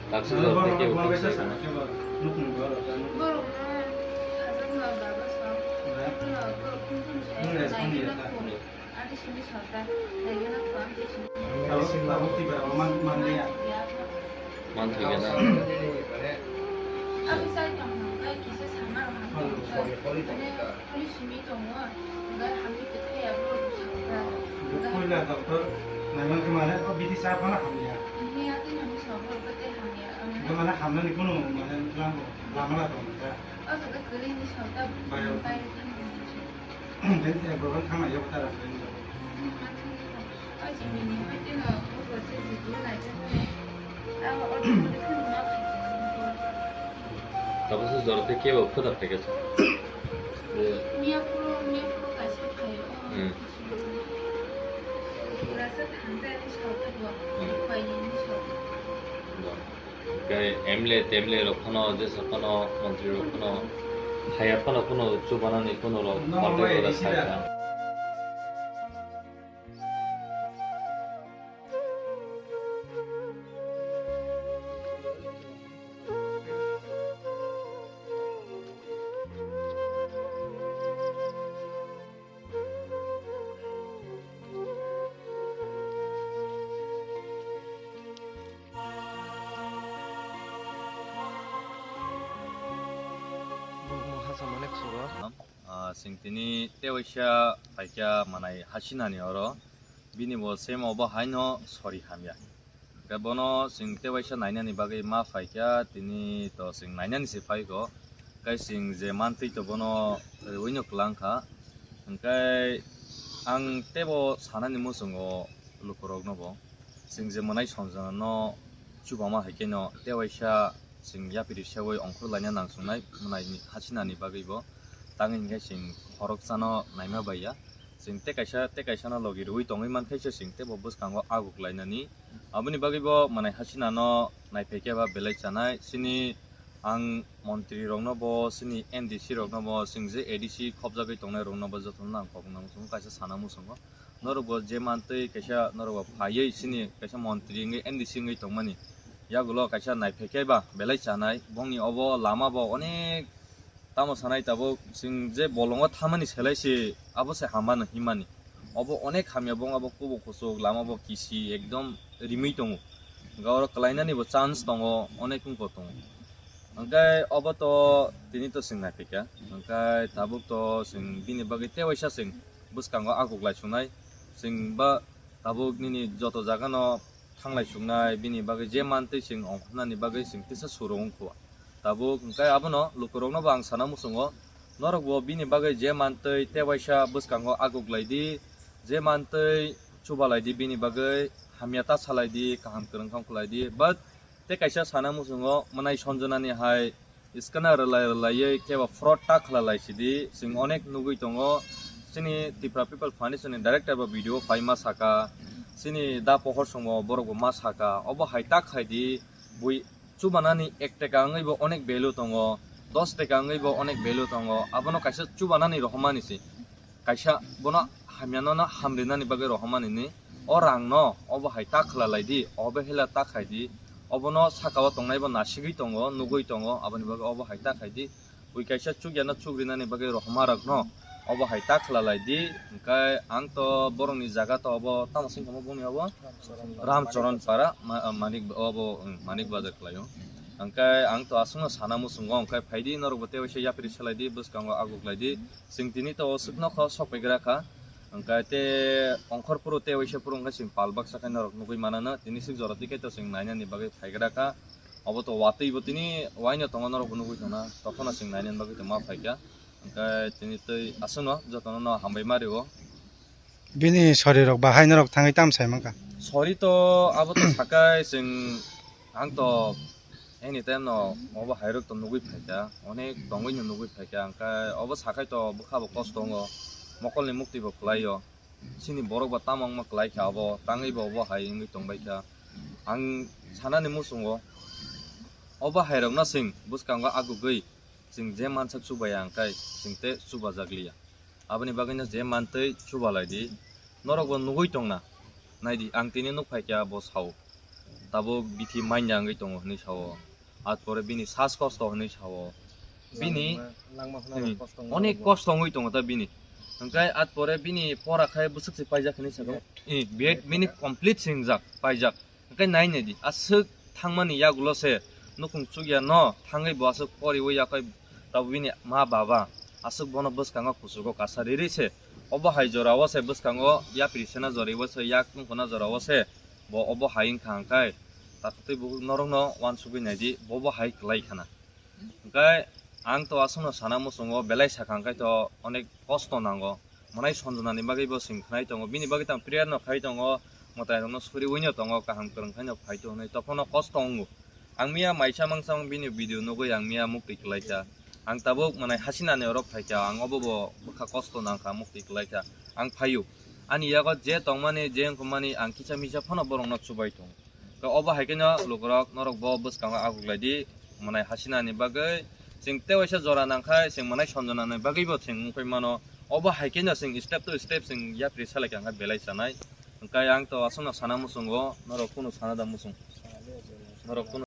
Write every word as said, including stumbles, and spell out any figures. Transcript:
Taksa jor tei kebo kisa sana. Borok no sajak no baba sa. Borok no borok thum thum se naigena khum. Adi simi sota naigena khum adi simi. Tabuk tabuk tibra man man ya. Man thwi gena. Abo sai tong no kai kisa sama ro han tong. Mane police simi tongo. Ga hamni kwthai abo sota. Puila doctor naiman khe mane o bidi sa phana hamya. Ni ati nang sa borok tei hamya. Ga mane hamnani kuno mane lam lamala tong ta. O jaga kwrwi ni sota. Bayo. Bai. Then ek bagan thang ayo ta ra. Tabuk se jora tei kebo khwda phaikha sa. Miya phuru, miya phuru kaisa phaio. Hmm. Pura se thang ta ni sota bo. Hmm. Bai ni sota. Ba. Hwnkhe M L A, T M L A rok phano, jesa phano, montri rok phano, haya phano, phano chubanani phano rok No, paltai bai, rok risi da. Saikha. Bukhuk mokha samani kusuro. Ah, chwng tini tewaisa phaikha manai hasinani oro. Bini bo semo bo haino sori hamya. Hwnkhe bono chwng tewaisa nainani bagwi ma phaikha, tini to chwng nainani se phaikho. Hwnkhe chwng je mantwi to bono rwino kwlangkha. Hwnkhe ang tebo sanani muchungo lukurokno bo. Chwng je mwnai sonjona no chubama hai khe no tewaisa chwng yapri seui ongkhor laina nang sungnai mwnai ni hasinani bagwi bo. Tang hinkhe chwng khoroksa no naima baiya. Chwng tei kaisa, tei kaisa no logi rwui tongwi mankhe se chwng tei bo bwskango aguk lainani. Aboni bagwi bo mwnai hasina no naiphaikhe ba belai chanai. Chini ang montri rokno bo, chini M D C rokno bo, chwng je A D C khopjagwi tongnai rokno bo jotono ang kok nang chwng kaisa sana muchungo. Norok bo je mantwi kaisa norok bo phaiwi chini kaisa montri wngwi M D C wngwi tongmani. Yagulo kaisa naiphaikhe ba belai chanai. Bongni obo lama bo onek Tamo sanai tabuk chwng je bolongo thamani selai se abo se hamano himani. Obo onek hamya bong abo kubuk kuchuk lama bo kisi ekdom rimwi tongo. Hwnkhe oro kwlainani bo chance tongo, onek wngkha tongo. Hwnkhe obo to tini to chwng naiphaikha. Hwnkhe tabuk to chwng bini bagwi tewaisa chwng bwskango aguklai sunai. Chwng ba tabuk nini joto jagano thanglai chuknai, bini bagwi je mantwi chwng ongkhornani bagwi chwng tisa suro wngkhu. Tabuk hwnkhe abono lukurokno bo ang sana muchungo, norokbo bini bagwi je mantwi tewaisa bwskango aguklai di, je mantwi chubalai di bini bagwi, hamya ta salai di, kaham kwrwng kha wngkhlai di, but tei kaisa sana muchungo mwnai sonjonani hai Skana rwlai rwlaiwi kebo fraud ta khwlalai sidi, chwng onek nugwi tongo. Chini Tipra People Foundation ni director bo video phai ma saka, chini da pohor songbo borok bo ma saka, obo hai ta khai di, bui chubanani ek taka wngwi bo onek value tongo, dos taka wngwi bo onek value tongo, abono kaisa chubanani rohormani se. Kaisa bono hamyano no hamrinani bagwi rohormani ni o rang no obo hai ta khwlalai di, obo hela ta khai di, obono saka o tongnai bo nasigwi tongo, nugwi tongo, aboni bagwi obo hai ta khai di, bui kaisa chukya no chukrinani bagwi rohorma rok no obo hai ta khwlalai di, hwnkhe ang to borok ni jaga to obo tamo sing tongmo boni obo Ramcharan para ma-, manik obo, um, manik bazar khlaio, hwnkhe ang to aswkno sana muchungo, hwnkhe phaidi norok bo tei waisa yapri salai di, bwskango aguklai di. Chwng tini to o swkno kho sok paigra kha. Hwnkhe tei ongkhor phuru tei waisa phuru hwnkhe chwng pal baksa khe norok nugwi manano. Tini swk jora twi khe to chwng nainani bagwi phaigra kha. Obo to watwi bo tini waino tongo norok bo nugwi tongna. Tokhono chwng nainani bagwi tongma phaikha. Hwnkhe tini tei aswkno jotono no hambai ma rio. Bini sori rok bahai norok thangwi tamo sai mankha? Sori to abo to sakai chwng ang to Anytime no obo hairok to nugwi phaikha, onek tongwi no nugwi phaikha, hwnkhe obo sakhai to bwkha bo kosto wngo, mokolni mukti bo kwlaio, chini borok bo tamo wngma kwlaikha, obo tangwi bo obo hai wngwi tongbaikha. Ang sanani muchungo obo hairokno chwng bwskango agugwi chwng je mansak chubaiya hwnkhe chwng tei chubajakliya. Aboni bagwino je mantwi chubalai di, norok bo nugwi tongna. Naidi, ang tini nuk phaikha bo sao. Tabuk bithi manya wngwi tongo hinwi sao. At pore bini sas kosto hinwi sao. Bini, langma, langma phano hmm, kosto wngwi onek tongo. Kosto wngwi tongo ta bini. Hwnkhe at pore bini pora khai bwswk se paijak hinwi saka. Eh, B Ed bini complete se wngjak, paijak. Hwnkhe nai nai di, aswk thangmani yagulo se nukhung chukya no thangwi bo aswk poriwi yakhai tabuk bini ma baba aswk bono bwskango kuchugo kasa riri se. Obo hai jorao se bwskango yapri sena jorao se yak tungkhona jorao se bo obo hai wngkha hwnkhe takhwtwi bo norokno uansugwi nai di, bobo hai kwlai khana. Hwnkhe ang to aswkno sana muchungo belai sakha hwnkhe to onek kosto nango. Mwnai sonjonani bagwi bo chwng khnai tongo. Bini bagwi tang prayer no khai tongo. Mwtai rokno suriwi no tongo. Kaham kwrwng khai no phai tongo hinwi tokhono kosto wngo. Ang miya maisa mangsa bini video nugwi ang miya muktwi kwlaikha. Ang tabuk mwnai hasinani oro phaikha. Ang obo bo bwkha kosto nangkha muktwi kwlaikha. Ang phaio. Ani yago je tongmani je wngkha mani ang kisa misa phano borokno chubai tongo. To obo hai khe no lukurok norok bo bwskango aguklai di, mwnai hasinani bagwi chwng tei waisa jora nangkhai chwng mwnai sonjonani bagwi bo chwng wngkhui mano. Obo hai khe no chwng step to step chwng yapri salai kha belai chanai. Hwnkhe ang to aswkno sana muchungo, norok kunu sana da muchung? Norok kunu